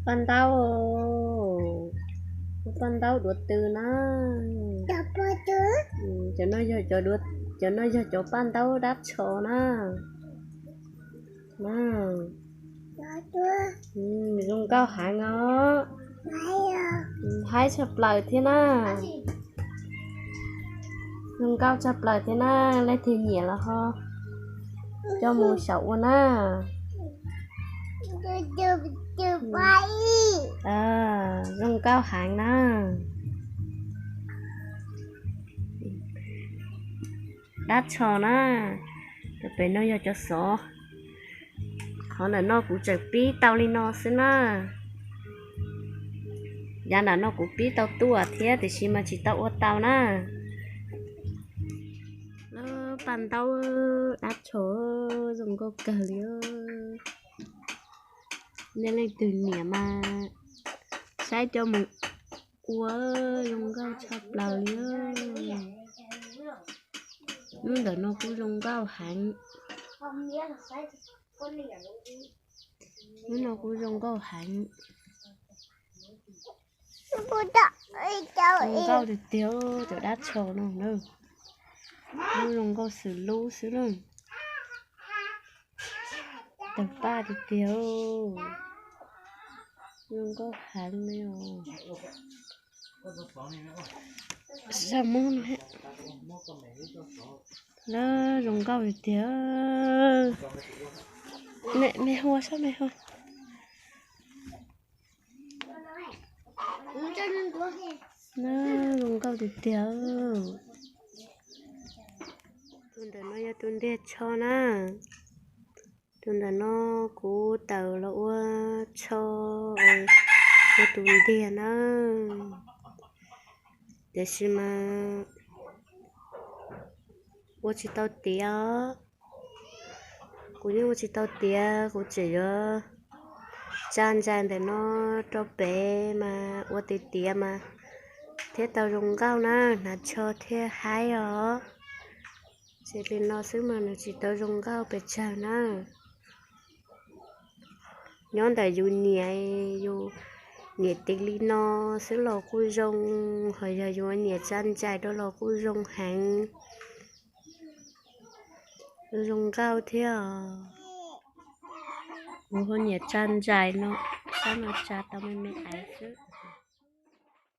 Paj ntaub, paj ntaub duav tw na. Cov no yog cov, cov no yog cov paj ntaub dab tsho na. Zoo nkauj heev os. Haib tshaj plaws thiab na. Zoo nkauj tshaj plaws thiab na, leej twg nyiam los ho coj mus xyaum ua na. Zoo nkauj heev na. Dab tsho na, cov pem no yog cov xov. Qhov ntawm no kuv tseem pib tau li no xwb na. Yav nram no kuv pib tau tuaj thiab tiam sis mas tsis tau ua tau na. Paj ntaub dab tsho zoo nkauj kawg li. Nej leej twg nyiam mas saib coj mus ua, zoo nkauj tshaj plaws li. Lub ntawm no kuj zoo nkauj heev. Lub no kuj zoo nkauj heev. Zoo nkauj tiag tiag, cov dab tsho no na. Lub zoo nkauj xwm lub xwb na. Tawg paj tiag tiag. Zoo nkauj heev li os. Lawv zoo nkauj tiag tiag. Me hua sab me hua. Zoo nkauj tiag tiag. Tus ntawm no yog tus ntiag tsho na. Tus ntawm no kuv tawm los ua tsho, ua tus ntiag na. Tiam sis mas ua tsis tau tiav. Kuv yeej ua tsis tau tiav, kuv tseem yuav tsa ntsais ntawm no rau pem mas ua tiav tiav mas thiaj tau zoo nkauj na, hnav tsho thiaj haib os. Ces li no xwb mas nws tsis tau zoo nkauj pes tsawg na. Nyob ntawm yus niam, yus niam tis li no xwb los kuj zoo, ho yog yus niam tsa ntsais rau los kuj zoo heev. Zoo nkauj thiab. Kuv ho niam tsa ntsais no, sab no tsa tau me me aiv xwb.